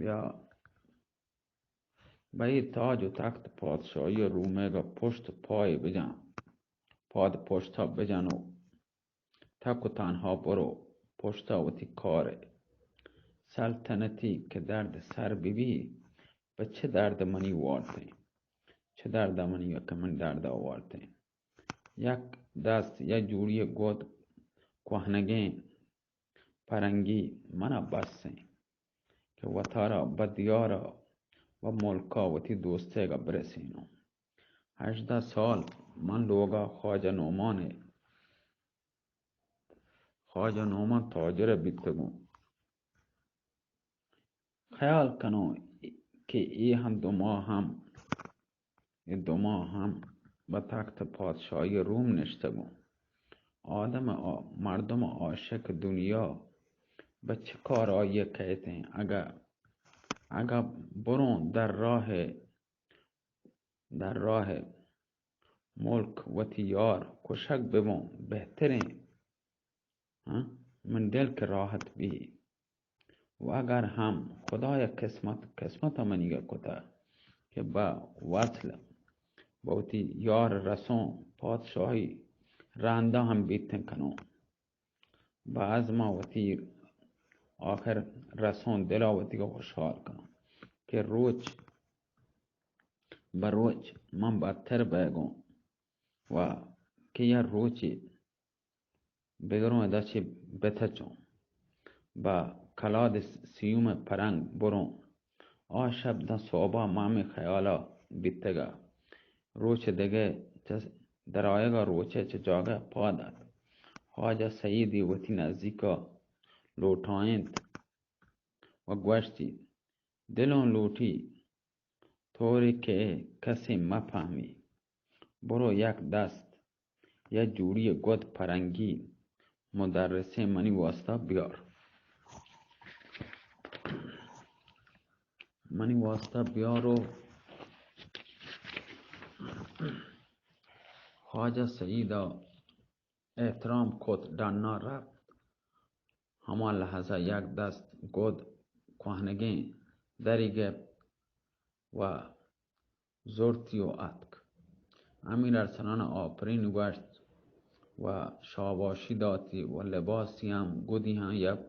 بیا، بہ اے تاج و تخت پادشاہی رومئیگا پشت و پائے بجن، پاد پشتا بجن و تک و تنہا برو، پشتا وتی کارئے۔ سلطنتی کہ درد سر ببی، پہ چہ درد منی وارتیں؟ چہ درد منی کہ من دردا وارتیں؟ یک دست، یک جوڑی گد کوہنگیں پرنگی منا بس انت کہ وتارا بہ دیارا و ملکا وتی دوستئیگا برسینوں۔ ہژدہ سال من لوگا خواجہ نعمان ء، خواجہ نعمان تاجر ء بیتگوں۔ خیال کنوں کہ اے ہم دو ماہ ہم اے دو ماہ ہم بہ تخت پادشاہی روم نشتگوں۔ آدم ء آ-، مردم ء عاشق دنیا بہ چہ کار آئی ء کئیت انت؟ اگاں، اگاں بروں در راہ ء، در راہ ء ملک وتی یار کشگ ببوں بہتریں۔ ہاں، من دل کہ راحت بی۔ و اگر ہم خدایا قسمت، قسمت منیگا کتا کہ بہ وصل بہ وتی یار رسوں، پادشاہی رندا ہم بیتن کنوں۔ بہ ازما وتی آخر رسوں، دلا وتیگا خوشحال کنوں کہ روچ بہ روچ من بدتر بیگوں و کہ یا روچے بگروں ادا چہ بتچوں۔ بہ کلاد سیوم پرنگ بروں۔ آ شپ داں سہبا ما ہمے خیالا بیتگا۔ روچ دگہ چہ درآیگا روچے چہ جاگہ پاد ات۔ خواجہ سعیدی وتی نزیکا لوٹائینت و گوشتی، دلوں لوٹی طوری کہ کسے مہ پہمی۔ برو یک دست، یک جوڑی گد پرنگی مدرسے منی واسطہ بیار۔ منی واسطہ بیار و خواجہ سعیدا احترام کت، ڈنا رپت۔ ہما لحظہ یک دست گد کوہنگیں دری گپت و زرتی و اتک۔ امیر ارسلان آپرین گوشت و شاباشی داتی و لباسی ہم گدی ہم یک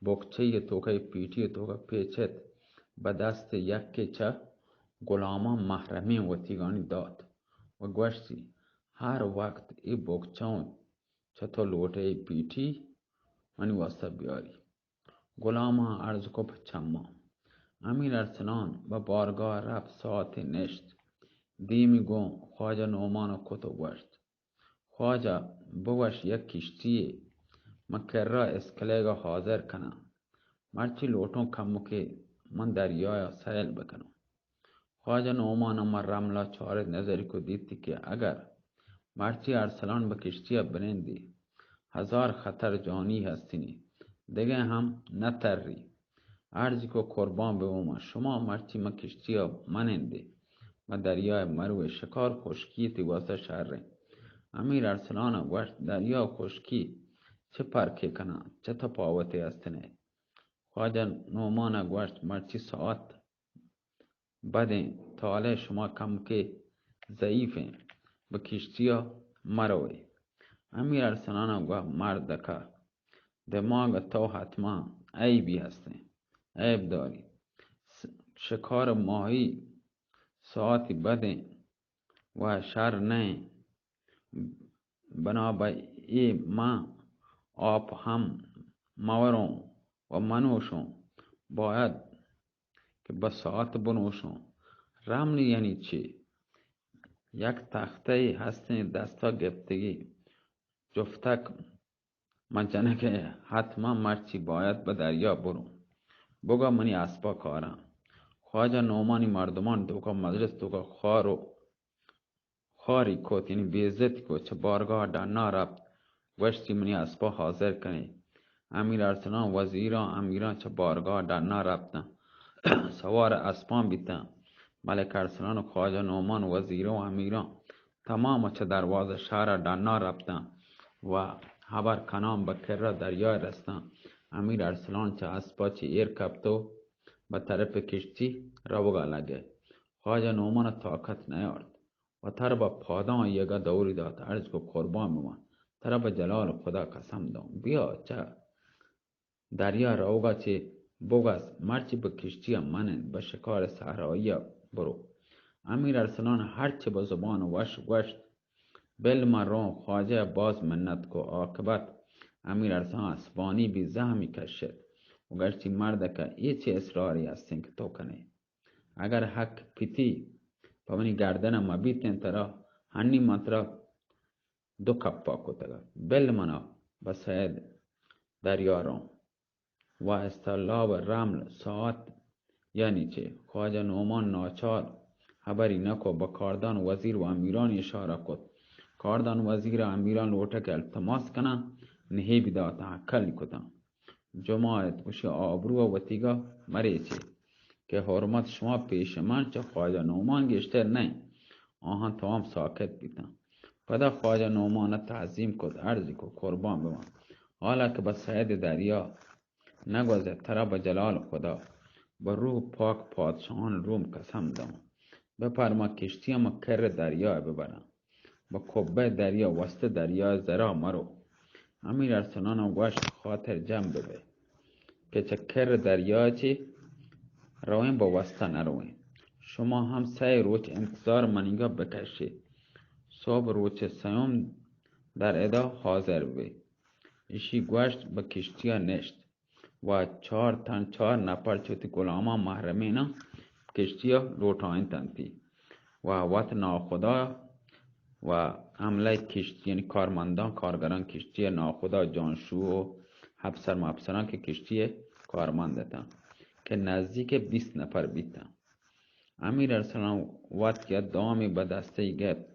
بکچہ توکا پیٹی توکا پیچت، بہ دست یکے چہ غلامان محرمیں وتیگانی دات و گوشتی، ہر وقت اے بکچہ چہ تو لوٹئے پیٹی منی واسطہ بیاری۔ غلاماں عرض کو پہ چماں۔ امیر ارسلان بہ بارگاہ رپت، ساعتے نشت۔ دیمی گوں خواجہ نعمان کت و گوشت، خواجہ، بگوش یک کشتیے من کرا اسکلئیگا حاضر کناں۔ مرچی لوٹوں کمکے من دریایا سیل بکنوں۔ خواجہ نعمان ء ماں رملا چارت، نظری کو دیتی کہ اگر مرچی ارسلان بہ کشتی ء بنندی، ہزار خطر جانی ہستینی، دگہ ہم نہ تری۔ عرضی کو قربان بہ اوما، شما مرچی مہ کشتی ء منندے، مہ دریا ء مروے، شکار خشکی تی واسطہ شریں۔ امیر ارسلان ء گوشت، دریا خشکی چہ پرکے کناں، چہ تپاوتے ہستنے؟ خواجہ نعمان ء گوشت، مرچی ساعت بدیں، طالع شما کمکے ضعیفیں، بہ کشتیا مروئے۔ امیر ارسلان ء گوشت، مردکا، دماغ تو حتما عیبی ہستیں، عیب داری۔ س-، شکار ماہی ساعتی بدیں و شر نئیں۔ بنابہ اے من آپ ہم موروں و منوشوں، باید کہ بہ ساعت بنوشوں۔ رمل یعنی چے؟ یک تختہ ہستیں دستا گپتگی، جفتک من جنگے، حتما مرچی باید بہ دریا بروں۔ بگا منی اسپا کاراں۔ خواجہ نعمانی مردمان توکا مجلس توکا خوار و خواری کت، یعنی بے عزتی کت، چہ بارگاہ ڈنا رپت، گوشتی، منی اسپا حاضر کنی۔ امیر ارسلان، وزیراں، امیراں چہ بارگاہ ڈنا رپتاں، سوار اسپاں بیتاں۔ ملک ارسلان و خواجہ نعمان، وزیراں و امیراں تمام چہ دروازہ شہر ڈنا رپتاں و ہبر کنان بہ کرا دریا رستاں۔ امیر ارسلان چہ اسپا چہ ایر کپت و بہ طرف کشتی روگا لگے۔ خواجہ نعمان طاقت نیارت۔ و تر بہ پاداں آئیگا دوری دات، عرض کو قربان بمان، ترا بہ جلال خدا قسم داں، بیا چہ دریا روگا چہ بگس، مرچی بہ کشتیا منند، بہ شکار صحرائیا برو۔ امیر ارسلان ہرچی بہ زبان وش گوشت، بل من روں۔ خواجہ باز منت کو، عاقبت امیر ارسلان عصبانی بی، زہمی کشت و گشتی، مردکہ، اے چہ اصراری ہستیں کہ تو کنے؟ اگر حق پتی پہ منی گردن ء مہ بیتیں ترا، ہنی من ترا دو کپا کتگ ات۔ بل منا بہ سید دریا روں۔ و استالاب رمل ساعت یعنی چے؟ خواجہ نعمان ناچار ہبری نکو، بہ کاردان وزیر و امیران اشارہ کت۔ کاردان وزیر ء امیران لوٹہ کہ التماس کناں، نہیب داتاں، ہکل کتاں۔ جماعت گوشی، آبرو ء وتیگا مریچے کہ حرمت شما پیش من چہ خواجہ نعمان گیشتر نہ انت۔ آہاں توام ساکت بیتاں۔ پدا خواجہ نعمان ء تعظیم کت، عرض کت، قربان بباں، حالا کہ بہ سید دریا نگوزے، ترا بہ جلال خدا، بہ روح پاک پادشاہان روم قسم داں، بپرما کشتی ء ما کر دریا ء ببراں۔ بہ کبہ دریا وست دریا زرا مرو۔ امیر ارسلان ء گوشت، خاطر جم ببے کہ چہ کر دریا چی رویں، بہ وستا نرویں۔ شما ہم سئے روچ انتظار منیگا بکشے۔ صبح روچ سیوم در ادا حاضر بے۔ اشی گوشت، بہ کشتیا نشت۔ و چار تن، چار نفر چہ وتی غلاماں محرمیناں کشتی ء لوٹائینتنتی و وت ناخدا و عملہ کشتی، یعنی کارمنداں، کارگراں کشتی ء ناخدا، جانشو و افسر مفسراں کہ کشتی ء کارمند اتاں کہ نزدیک بیست نفر بیتاں۔ امیر ارسلان وت یک دامی بہ دستی گپت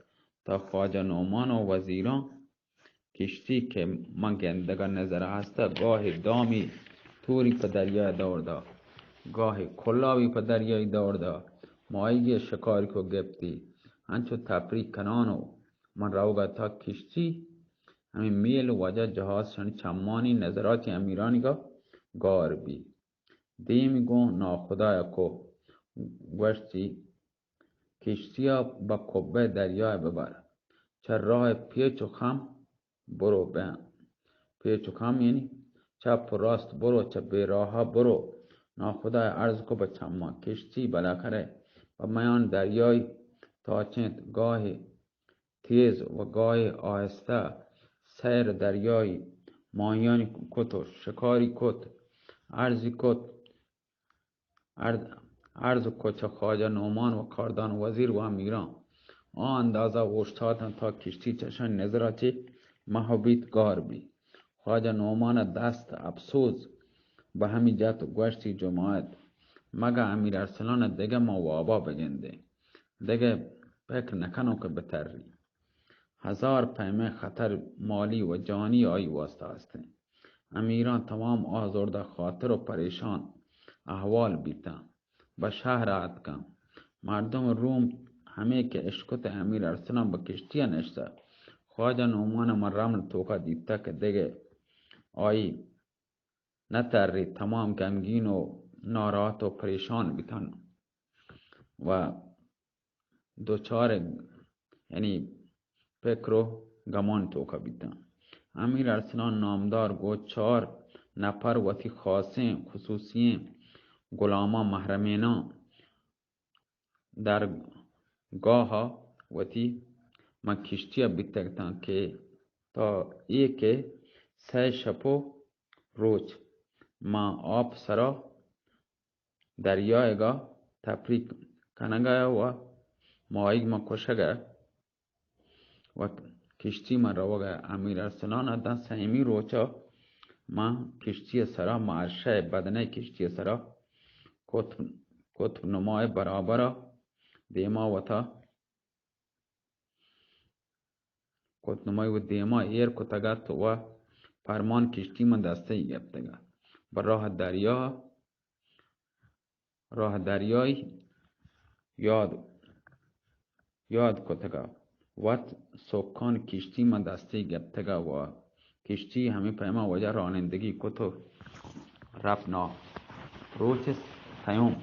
تا خواجہ نعمان و وزیراں کشتی کہ من گندگ ء نظر ء ہست ء گاہے دامی توری پہ دریائے دور دا، گاہے کلاوی پہ دریائی دور دا، ماہیگی ء شکاری کو گپتی۔ انچو تفریح کنان و من روگ ء تا کشتی ہمیں میل و وجہ جہاز شنی چمانی نظراتی امیرانی گا گار بی۔ دیمی گوں ناخدایا کو گوشتی، کشتیا بہ کبہ دریائے ببر۔ چہ راہ پیچ و خم برو بہ، پیچ و خم یعنی چپ و راست برو، چہ بے راہا برو۔ ناخدایا عرض کو بہ چماں کشتی بالاخرہ بہ میان دریائی تاچینت، گاہے تیز و گاہے آہستہ سیر دریائی ماہیانی کت و شکاری کت، عرضی کت، عرض، عرض کت چہ خواجہ نعمان و کاردان وزیر و امیراں۔ آ اندازہ اوشتاتاں تا کشتی چشانی نظرا چہ محو بیت گار بی۔ خواجہ نعمان ء دست افسوز بہ ہمی جت و گوشتی، جماعت، مگہ امیر ارسلان ء دگہ ما وابا بگندیں، دگہ پکر نکنوں کہ بتری۔ ہزار پیمیں خطر مالی و جانی آئی واسطہ ہستیں۔ امیراں تمام آزردہ خاطر و پریشان احوال بیتاں، بہ شہر ء اتکاں۔ مردم روم ہمے کہ اشکت امیر ارسلان بہ کشتی ء نشتہ۔ خواجہ نعمان ء من رمل توکا دیتہ کہ دگہ آئی نہ تری، تمام غمگین و ناراحت و پریشان بیتن و دچار، یعنی، پکر و گمان توکا بیتن۔ امیر ارسلان نامدار گو چار نفر وتی خاصیں خصوصییں غلاماں محرمیناں درگاہ ء وتی من کشتی ء بیتگ اتاں کہ تا اے کہ سئے شپ و روچ من آپ سرا دریائیگ ء تفریح کنگ ء و ماہیگ من کشگ ء و کشتی من روگ ء۔ امیر ارسلان ء داں سیمی روچ ء من کشتی ء سرا، من عرشہ ء بدنہ کشتی ء سرا قطب، قطب نما ء برابر ء دیما وتا قطب نمای و دیما ایر کتگ ات و پرمان کشتی من دستی گپتگ ات۔ بہ راہ دریا راہ دریای یاد، یاد کتگ ء وت سکان کشتی من دستی گپتگ ء و کشتی ہمے پیما وجہ رانندگی کت و رپت نا۔ روچ تیوم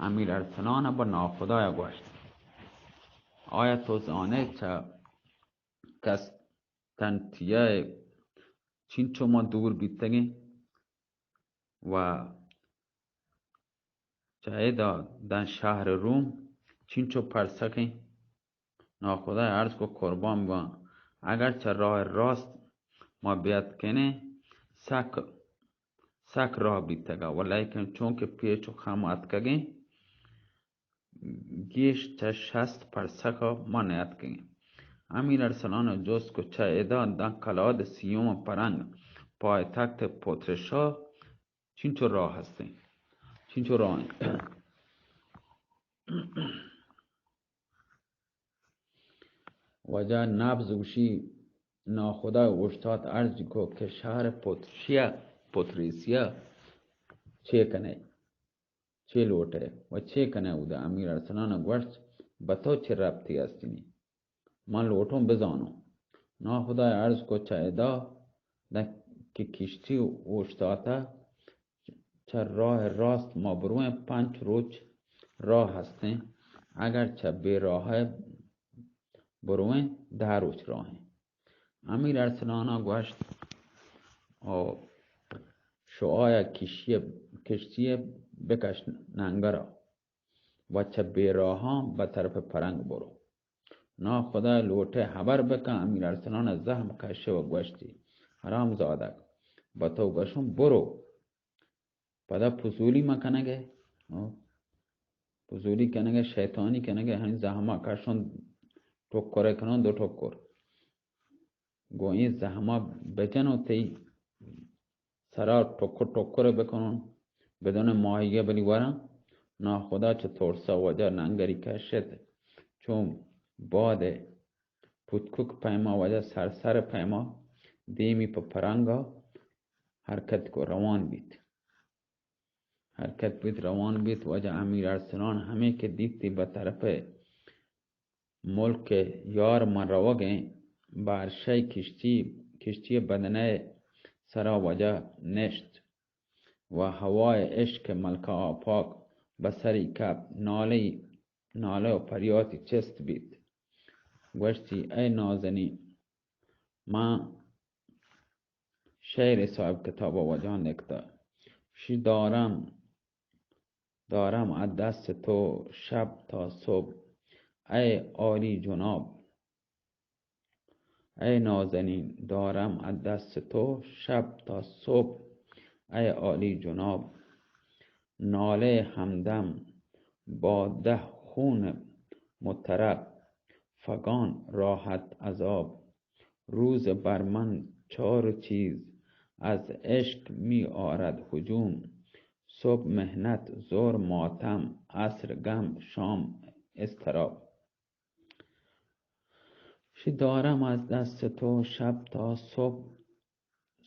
امیر ارسلان ءَ بہ ناخدایا گوشت، آیا تو زانئے چہ کستنتیہ ءَ چینچو ما دور بیتگیں و چہ ادا داں شہر روم چینچو پرسکیں؟ ناخدایا عرض کو، قربان باں، اگر چہ راہ راست ما بیاتکنیں، سک، سک راہ بیتگا، ولیکن چونکہ پیچ و خم اتکگیں، گیش چہ شست پرسکا ما نیاتکگیں۔ امیر ارسلان ءَ جست کو، چہ ادا داں کلاد سیوم پرنگ پایتخت پترشا چینچو راہ ہستیں؟ چینچو راہ ایں؟ واجہ نبض گوشی، ناخدا اوشتات عرض کو کہ شہر پترشیا، پتریسیا چے کنئے؟ چے لوٹئے و چے کنئے اودا؟ امیر ارسلان ءَ گوشت، بہ تو چے ربطی استنی؟ من لوٹوں بزانوں۔ ناخدا ءَ عرض کو، چہ ادا داں کہ کشتی اوشتاتہ، چہ راہ راست ما برویں، پنچ روچ راہ ہستیں، اگر چہ بے راہ برویں، دہ روچ راہیں۔ امیر ارسلان ءَ گوشت، او شعاع ءَ کشتی ءَ، کشتی ءَ بکش ننگر ءَ و چہ بے راہاں بہ طرف پرنگ برو۔ ناخدا ءَ لوٹئے ہبر بکن۔ امیر ارسلان ءَ زہم کشے و گوشتی، حرام زادگ، بہ تو گوشوں برو، پدا پزولی مہ کنگ ئے، ہو؟ پزولی کنگ ئے، شیطانی کنگ ئے، ہمے زہما کشوں، ٹکرے کنوں، دو ٹکر۔ گوں اے زہما بجن و تئی سرا ٹکر ٹکر بکنوں، بدون ماہیگ بلی وراں۔ ناخدا چہ ترسا واجہ ننگری کشت، چون باد پتکک پیما واجہ سرسر پیما دیمی پہ پرنگا حرکت کو، روان بیت۔ حرکت بیت، روان بیت۔ واجہ امیر ارسلان ہمے کہ دیتی بہ طرف ملک یار من روگیں، بہ عرشہ کشتی، کشتی بدنہ سرا واجہ نشت و ہوائے عشق ملکہ آپاک بہ سری کپت، نالہ، نالہ و پریاتی چست بیت۔ گوشتی، اے نازنین، من شعر صاحب کتاب ءَ واجہ نکتہ۔ شی دارم، دارم از دست تو شب تا صبح، ای عالی جناب. ای نازنین، دارم از دست تو شب تا صبح، ای عالی جناب. ناله همدم با ده خون مطرب، فغان راحت عذاب. روز بر من چار چیز از عشق می آرد هجوم، صبح محنت، ظهر ماتم، عصر غم، شام اضطراب. شی دارم از دست تو شب تا صبح،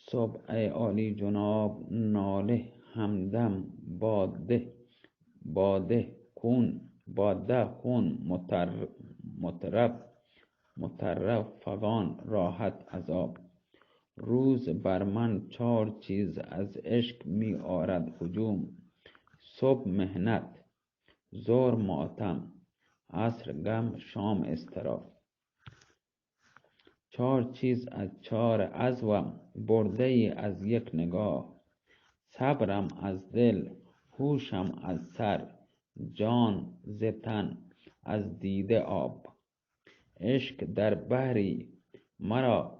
صبح ای عالی جناب، ناله همدم با ده، با ده خون، با ده خون مطر-، مطرب، مطرب فغان راحت عذاب. روز بر من چار چیز از عشق می آرد هجوم، صبح محنت، ظهر ماتم، عصر غم، شام اضطراب. چار چیز از چار عضوم برده‌ای از یک نگاه، صبرم از دل، هوشم از سر، جان ز تن از دیده آب. عشق در بحری مرا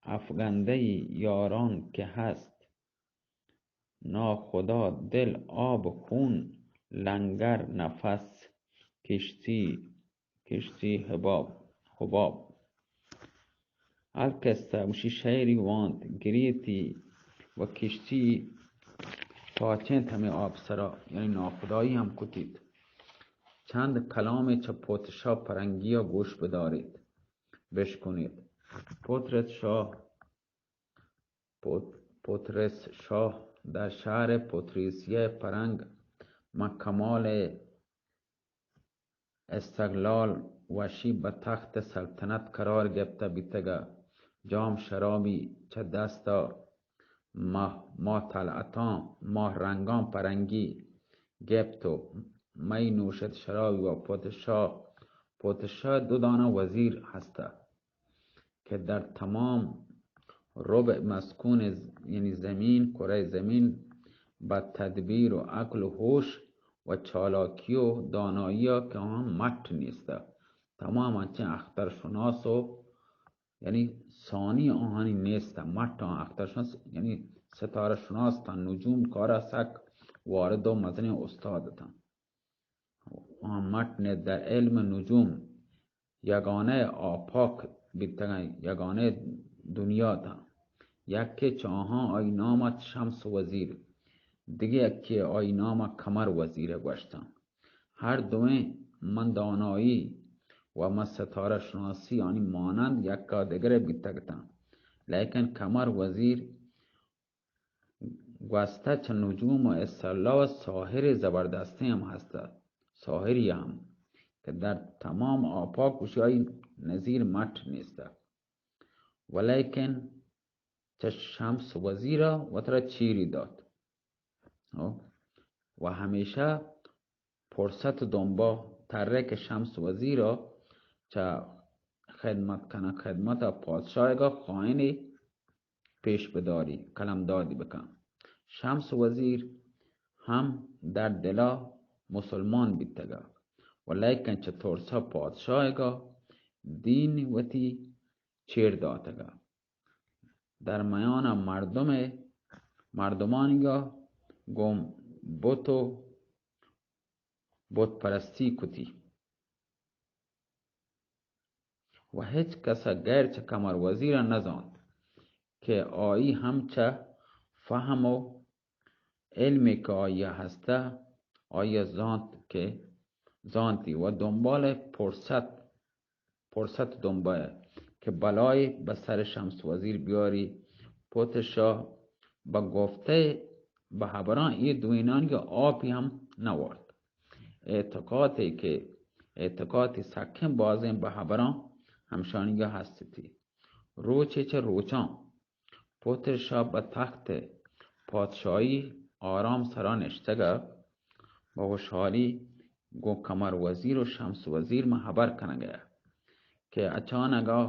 افگنده‌ای یاران که هست، ناخدا دل آب خون لنگر نفس کشتی، کشتی حباب، حباب. القصہ، گوشی شعری وانت، گریتی و کشتی پاچینت ہمے آپ سرا، یعنی ناخدائی ہم کتیت. چند کلامے چہ پوتشا پرنگیا گوش بداریت، بشکنیت. پوترس شاہ پوت-، پوترس شاہ در شہر پوتریسیہ پرنگ ماں کمال استقلال وشی بہ تخت سلطنت قرار گپتہ بیتگہ، جام شرابی چہ دستا ماہ، ماہ طلعتاں، ماہ رنگاں پرنگی گپت و مئی نوشت شرابی و پادشاہ، پادشاہ دو دانہ وزیر ہستہ کہ در تمام ربع مسکون ز-، یعنی زمین، کرۂ زمین، بہ تدبیر و عقل و ہوش و چالاکی و دانایی کہ آہاں مٹ نیستہ۔ تمام انچیں اختر شناس و یعنی ثانی آہانی نیست، مٹ آں اختر شناس، یعنی ستارہ شناس تاں، نجوم کارا سک وارد و مزنیں استاد تاں۔ آں مٹ نے در علم نجوم یگانہ آپاک بیتگاں، یگانہ دنیا تاں۔ یکے چہ آہاں آئی نام ات شمس وزیر، دگہ یکے آئی نام ات قمر وزیر گوشتاں۔ ہر دوئیں من دانایی و من ستارہ شناسی آنی مانند یکا دگرے بیتگ اتاں، لیکن قمر وزیر گوستہ چہ نجوم و اصطلاح و ساحر زبردستیں ہم ہستہ، ساحری ہم کہ در تمام آپاک گوشی آئی نظیر مٹ نیستہ، ولیکن چہ شمس وزیرا وترا چیری دات۔ ہو؟ و ہمیشہ پرست دنبا ترے کہ شمس وزیرا چہ خدمت کنگ، خدمت پادشاہگا خائنی پیش بداری، قلمدادی بکن۔ شمس وزیر ہم در دلا مسلمان بیتگا، و لیکن چہ ترسا پادشاہگا دین وتی چیر داتگا۔ در میان مردم، مردمانیگا گوں بت و بت پرستی کتی و ہچ کسا غیر چہ قمر وزیرا نزانت کہ آئی ہم چہ فہم و علمی کہ آئیا ہستہ، آئیا زانت کہ زانتی و دنبال پرست پرست دنبا کہ بلائے بہ سر شمس وزیر بیاری۔ پوت شاہ بہ گفتہ بہ ہبراں اے دوئینانی آپی ہم نہ وارت۔ اعتقادی کہ اعتقادی سکیں بازیں بہ ہبراں ہمشانیگا ہستتی۔ روچے چہ روچاں پوت شاہ بہ تخت پادشاہی آرام سرا نشتگا بہ وشحالی گوں قمر وزیر و شمس وزیر من ہبر کنگا کہ اچانکا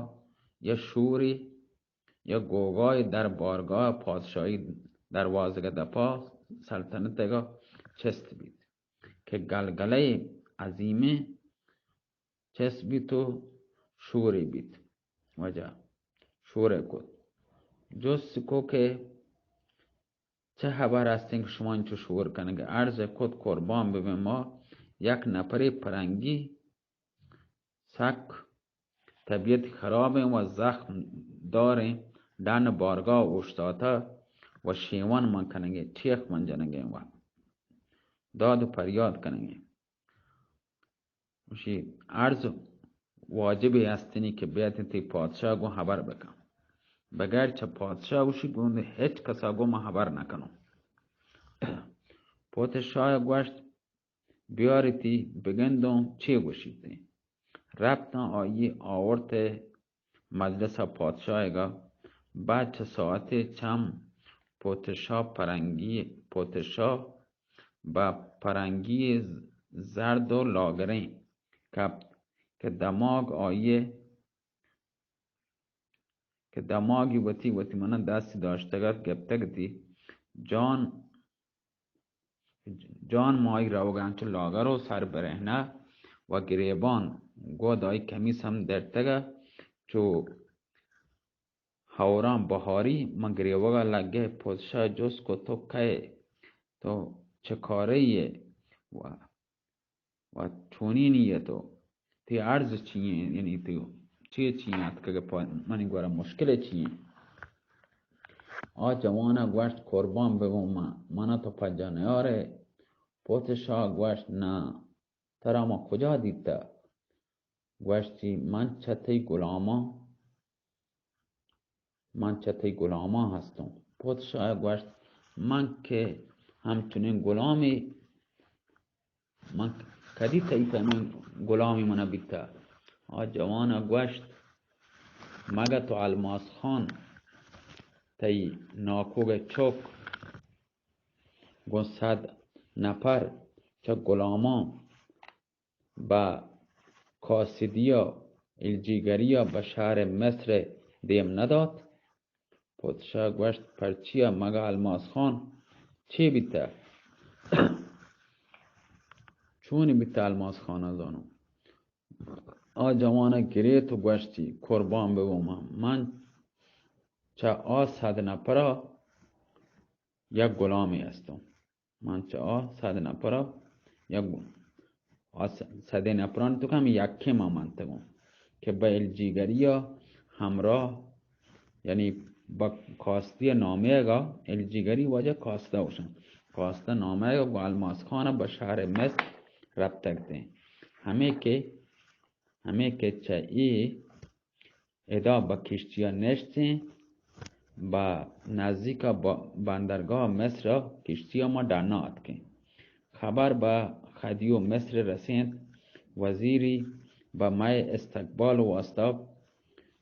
یا شوری یا گوگای در بارگاہ پادشاہی دروازگا دپا سلطنتگا چست بیت کہ گلگلہ عظیمیں چست بیت و شورے بیت۔ واجہ شورے کت۔ جست کو کہ چہ ہبر ہستیں کہ شما انچو شور کنگ؟ عرض کت قربان ببیں ما یک نفرے پرنگی سک طبیعت خرابیں و زخم داریں ڈن بارگاہ اوشتاتہ و شیون من کنگیں، چیخ من جنگیں و داد و پریاد کنگیں۔ گوشی، عرض واجبی ہستنی کہ بیاتیں تئی پادشاہ گوں ہبر بکن۔ بغیر چہ پادشاہ گوشی گوں ہچ کسا گوں من ہبر نکنوں۔ پوت شاہ گوشت، بیارتی بگندوں چے گوشیت۔ رپتاں آئی آورت مجلس پادشاہگا۔ بعد چہ ساعتے چم پوت شاہ پرنگی، پوت شاہ بہ پرنگی زرد و لاگریں کپت کہ دماگ آئی، کہ دماگی وتی، وتی منا دست داشتگ ات، گپتگ اتی۔ جان، جان مائی روگ انچو لاگر و سر برہنہ و گریبان گود آئی کمیس ہم درتگ ات چو ہوراں بہاری۔ من گریوگا لگہ، پوت شاہ جست کو، تو کئے؟ تو چہ کارے ئے؟ و و چونینی ئے تو؟ تئی عرض چی ایں؟ یعنی تئی چی چی ایں اتکگ پہ منی گورا، مشکل چی ایں؟ آ جوانا گوشت، قربان ببوں من، منا تو پجا نیارے۔ پوت شاہ گوشت، نہ، ترا ما کجا دیتہ؟ گوشتی، من چہ تئی غلاماں من چہ تئی غلاماں ہستوں۔ پوت شاہ گوشت، من کہ ہمچنیں غلامی، من کدی تئی پیمیں غلامی منا بیتہ؟ آ جوانا گوشت، مگہ تو الماس خان، تئی ناکوگ چک، گوں صد نفر چہ غلاماں بہ کاسدی ءُ الجیگری ءَ بہ شہر مصر دیم نہ دات؟ پادشاہ گوشت، پرچیا مگہ الماس خان چے بیتہ؟ چون بیتہ الماس خان ءَ زانوں؟ آ جوان ءَ گریت ءُ گوشتی، قربان ببوں من، من چہ آ صد نفر ءَ یک غلامے ہستوں۔ من چہ آ صد نفر ءَ یک، آ س-، صدیں نفرانی توکا ہمے یکیں من منتگوں کہ بہ الجیگری ءَ ہمراہ، یعنی بہ کاسدی ءَ نامگ ءَ، الجیگری واجہ کاسدہ گوشنت، کاسدہ نامگ ءَ گوں الماس خان ءَ بہ شہر مصر رپتگ اتیں۔ ہمے کہ، ہمے کہ چہ اے ادا بہ کشتی ءَ نشتیں، بہ نزیک ءَ بہ-، بندرگاہ مصر ءَ کشتی ءَ ما ڈنا اتکیں۔ خبر بہ خدیو مصر رسینت، وزیری بہ مئے استقبال واسطہ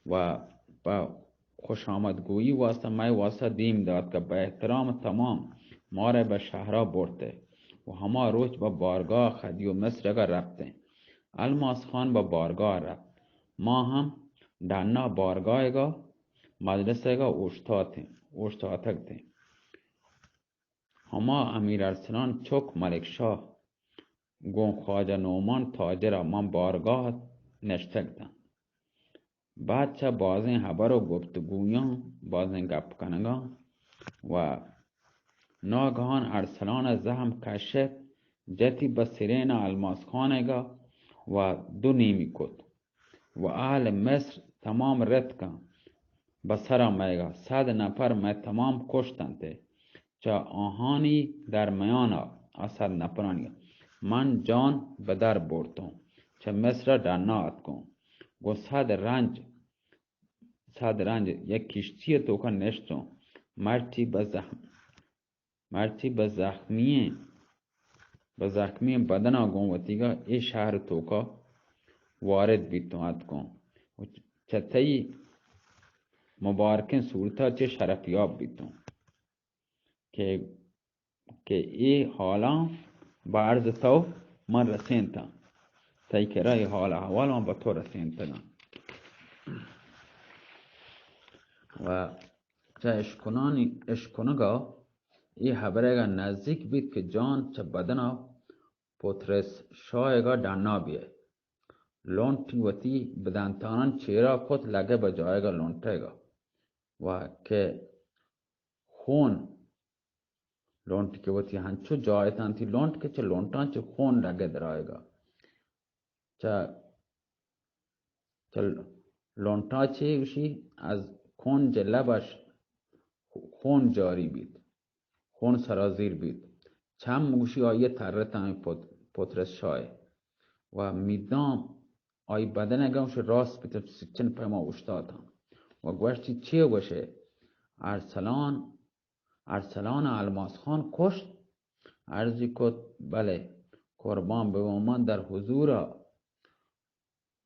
و پہ خوش آمدگوئی واسطہ مئے واسطہ دیم دات کہ بہ احترام تمام مارا بہ شہرا برتے و ہما روچ بہ بارگاہ خدیو مصر ءَ رپتیں۔ الماس خان بہ بارگاہ رپت۔ ما ہم ڈنا بارگاہیگا مجلسیگا اوشتاتیں، اوشتاتگ اتیں۔ ہما امیر ارسلان چک ملک شاہ گوں خواجہ نعمان تاجرا من بارگاہ نشتگ اتاں۔ بعد چہ بازیں ہبر و گفتگویاں، بازیں گپ کنگاں و ناگہان ارسلان ءَ زہم کشت، جتی بہ سرین ءَ الماس خانیگا و دو نیمی کت و اہل مصر تمام رتکاں بہ سرا مئیگا، صد نفر مئے تمام کشتنت۔ چہ آہانی درمیانا، آ صد نفرانی، من جان بہ در برتوں، چہ مصر ءَ ڈنا اتکوں، گوں صد رنج، صد رنج یک کشتی ءِ توکا نشتوں، مرچی بہ زخم، مرچی بہ زخمییں، بہ زخمییں بدنا گوں وتیگا اے شہر ءِ توکا وارد بیتوں اتکوں و چہ تئی مبارکیں صورتا چہ شرفیاب بیتوں۔ کہ، کہ اے حالاں بہ عرض تو من رسینتاں، تئی کرا اے حال احوال من بہ تو رسینتگاں۔ و چہ اشکنانی اشکنگا اے ہبریگا نزیک بیت کہ جان چہ بدنا پترس شاہیگا ڈنا بیئے۔ لنٹی وتی بدنتانان چیرا کت، لگے بہ جایگا لنٹیگا و کہ خون لنٹ کہ وتی ہنچو جاہ اتنتی لنٹ کہ چہ لنٹاں چہ خون لگے درائیگا۔ چہ، چہ لنٹاں چہ گوشی از کنج لبش خون جاری بیت، خون سرازیر بیت۔ چم گوشی آئی ترتاں پت-، پترس شاہ و میدان آئی بدن گوش راست بیت، سچن پیما اوشتاتاں و گوشتی، چے گوشے؟ ارسلان، ارسلان الماس خان کشت؟ عرضی کت، بلے، قربان ببوں من در حضورا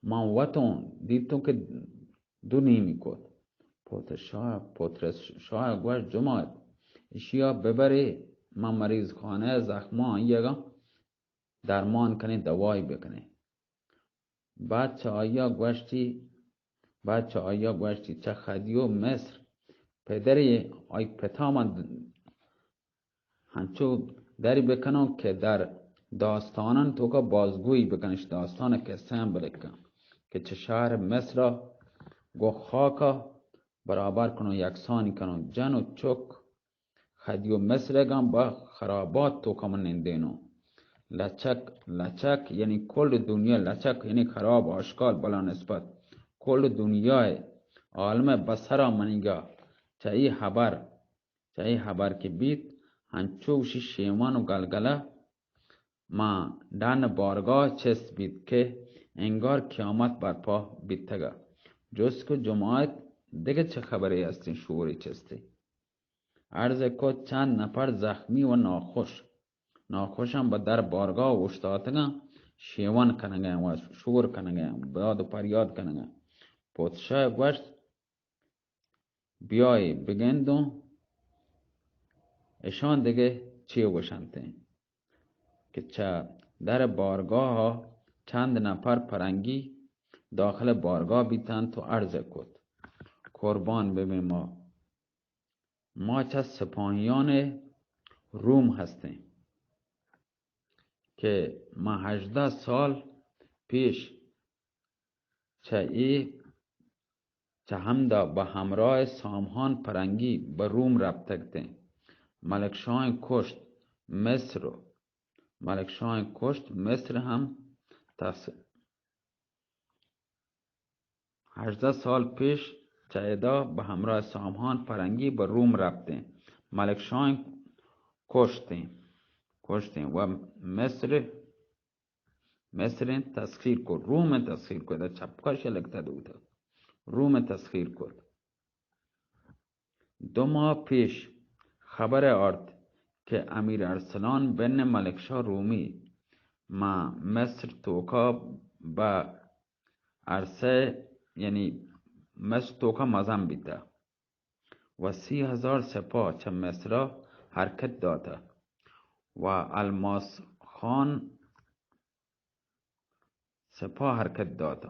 من وتوں دیتوں کہ دو نیمی کت۔ پتر شاہ، پترس شاہ گوشت، جماعت، اشیا ببرے، من مریض خانہ زخماں آئیگا درمان کنیں، دوائی بکنیں۔ بعد چہ آئیا گوشتی، بعد چہ آئیا گوشتی، چہ خدیو مصر پدرے آئی پتا من ہنچو دری بکنوں کہ در داستانان توکا بازگوئی بکنش، داستان قصہ ہم بلکن کہ چہ شہر مصر گو خاکا برابر کنوں، یکسانی کنوں، جن و چک خدیو مصرگاں بہ خرابات توکا من نندینوں۔ لچک، لچک یعنی کل دنیا لچک یعنی خراب، آشکال، بلا نسبت کل دنیا عالم بسرا منیگا چہ ای خبر، چہ ای خبر کہ بیت، ہنچو گوشی شیوان و گلگلہ ماں ڈن بارگاہ چست بیت کہ انگار قیامت برپا بیتگا۔ جست کہ جماعت دگہ چہ خبرے ہستیں، شورے چستے؟ عرض کت، چند نفر زخمی و ناخوش، ناخوشاں بہ در بارگاہ اوشتاتگاں، شیون کنگاں و شور کنگاں، داد و پریاد کنگاں۔ پوتشاہ گوشت، بیائے بگندوں اشاں دگہ چے گوشنتیں۔ کہ چہ در بارگاہ چند نفر پرنگی داخل بارگاہ بیتنت و عرض کت: قربان ببیں ما، ما چہ سپاہیان روم ہستیں کہ ما ہژدہ سال پیش چہ اے، چہ ہمدا بہ ہمراہ سامہان پرنگی بہ روم رپتگتیں۔ ملک شاہیں کشت مصر و ملک شاہیں کشت مصر ہم تس-، ہژدہ سال پیش چہ ادا بہ ہمراہ سامہان پرنگی بہ روم رپتیں۔ ملک شاہیں کشتیں، کشتیں و مصر مصریں تسخیر کت، رومیں تسخیر کت، ادا چپکا شلکتہ دوتا، رومیں تسخیر کت۔ دو ماہ پیش خبر آرت کہ امیر ارسلان بن ملک شاہ رومی ما مصر توکا بہ عرصہ، یعنی مصر توکا مزن بیتا و سی ہزار سپاہ چہ مصرا حرکت داتا و الماس خان سپاہ حرکت داتا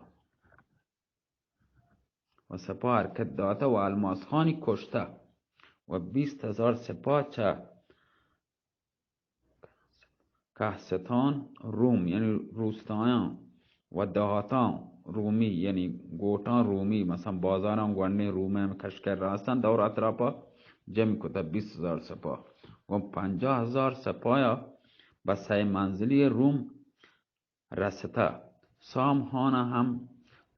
و سپاہ حرکت داتا و الماس خانی کشتا و بیست ہزار سپاہ چہ کہستان روم، یعنی روستایاں و دہاتاں رومی، یعنی گوٹاں رومی، مثلاً بازاراں گونڈیں رومیں کشکر راستاں دور اطراپا جمع کتا بیست ہزار سپاہ۔ گوں پنجاہ ہزار سپاہا بہ سئے منزلی روم رستہ۔ سام خان ہم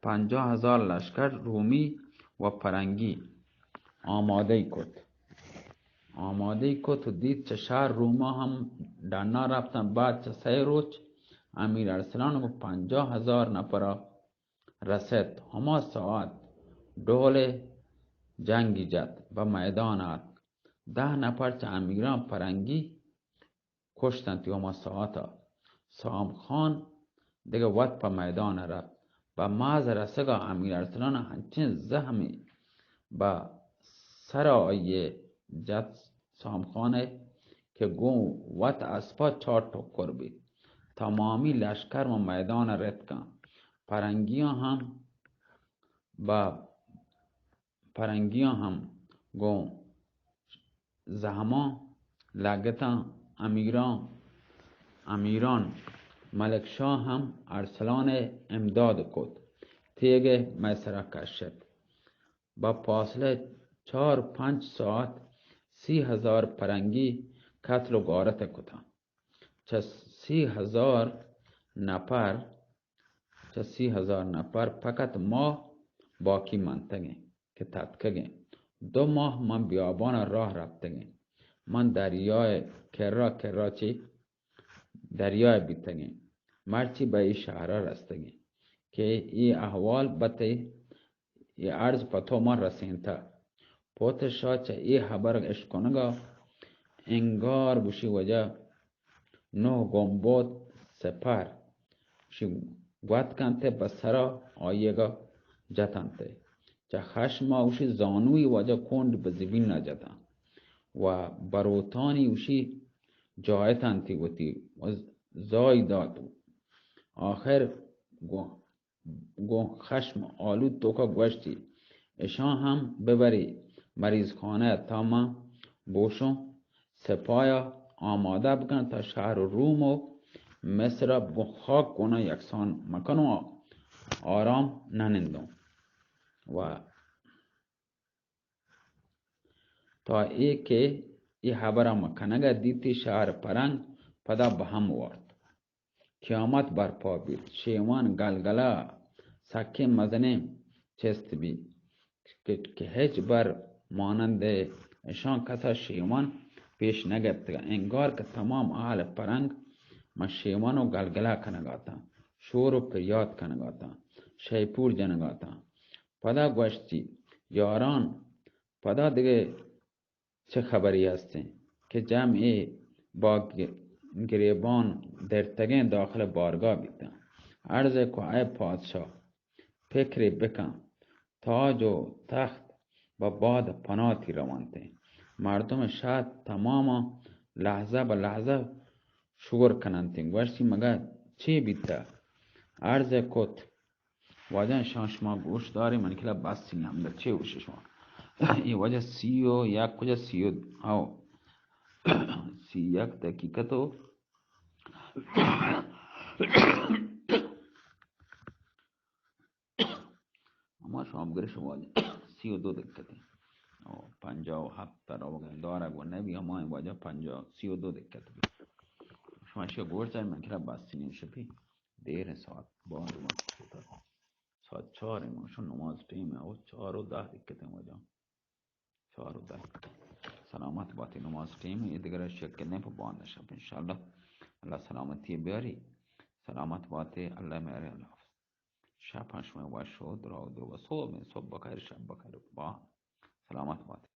پنجاہ ہزار لشکر رومی و پرنگی آمادہ کت۔ آمادہ کت و دیت چہ شہر روما ہم ڈنا رپتن۔ بعد چہ سئے روچ امیر ارسلان گوں پنجاہ ہزار نفرا رست۔ ہما ساعت ڈول جنگی جت، بہ میدان آتک۔ دہ نفر چہ امیراں پرنگی کشتنت و ہما ساعتا سام خان دگہ وت پہ میدان رفت۔ بہ محض رسگا امیر ارسلان انچیں زہمے بہ سر آئی جت سام خان کہ گوں وت اسپا چار ٹکر بیت۔ تمامی لشکر و میدان رتکاں۔ پرنگیاں ہم بہ پرنگیاں ہم گوں زہماں لگتاں۔ امیراں، امیران ملک شاہ ہم ارسلان ء امداد کت، تیگ ء مئے سرا کشت۔ بہ فاصلہ چار پنچ ساعت سی ہزار پرنگی قتل و غارت کتاں۔ چہ سی ہزار نفر چہ سی ہزار نفر فقط ما باقی منتگیں کہ تتکگیں۔ دو ماہ من بیابان ء راہ رپتگیں۔ من دریائے کرا کرا چہ دریائے بیتگیں۔ مرچی بہ اے شہرا رستگیں کہ اے احوال بتے اے عرض پہ تو من رسینتہ۔ پوت شاہ چہ اے ہبر اشکنگا انگار گوشی وجہ نوہ گمبد سپر گوشی گوت کنت بہ سرا آئیگا جتنت۔ چہ خشما گوشی زانوی وجہ کنڈ بہ زمینا جتن و بروتانی گوشی جایتنتی وتی و زای دات۔ آخر گو گوں خشم آلود توکا گوشتی، اشاں ہم ببری مریض خانہ تا من بوشوں، سپایا آمادہ بکن تا شہر روم و مصر بگوں خاک گونا یکسان مکنوں، آرام ننندوں۔ و تا اے کہ اے ہبرا من کنگا دیتی، شہر پرنگ پدا بہم وارت۔ قیامت برپا بیت۔ شیوان گلگلہ سکیں مزنیں چست بیت کہ، کہ ہچ بر مانند اشاں کسا شیوان پیش نہ گپتگ۔ انگار کہ تمام اہل پرنگ ماں شیوان و گلگلہ کنگاتاں، شور و پریات کنگاتاں، شیپور جنگاتاں۔ پدا گوشتی، یاران، پدا دگہ چہ خبری ہستیں کہ جمعے با گ-، گریبان درتگیں داخل بارگاہ بیتاں۔ عرض کو اے پادشاہ، فکرے بکن، تاج و تخت بہ باد پناتی روانتیں۔ مردم شہر تماما لحظہ بہ لحظہ شگر کننت، گوشتی مگہ چے بیتا؟ عرض کت، واجہ شما، شما گوش دارے، من کلا بس نی ہمدا، چے گوشے شما؟ اے واجہ سی و یک کجا سی و، ہاو، سی یک دقیقہ تو ہما شام گرے شما سی و دو دقیقہ تے۔ او پنجاہ و ہفت تا روگ ء دارگ و نبی، ہما واجہ پنجاہ، سی و دو دقیقہ تے۔ شما اشیا گوش دارے، من کلا بس نی، شپی دیر ہے، ساعت باز وقت شتا۔ ساعت چار ہے، من شو نماز ٹائم ہے، او چار و دہ دقیقہ تے واجہ۔ چار و دہ۔ سلامت باتے، نماز ٹائم ہے، دگرا شک کرنے پہ باندا شپ انشاءاللہ۔ اللہ سلامتی بیاری۔ سلامت باتے، اللہ میارے، اللہ حافظ۔ شپ شما وش و درا و درو، صبح، صبح بخیر، شپ بخیر، با سلامت باتے۔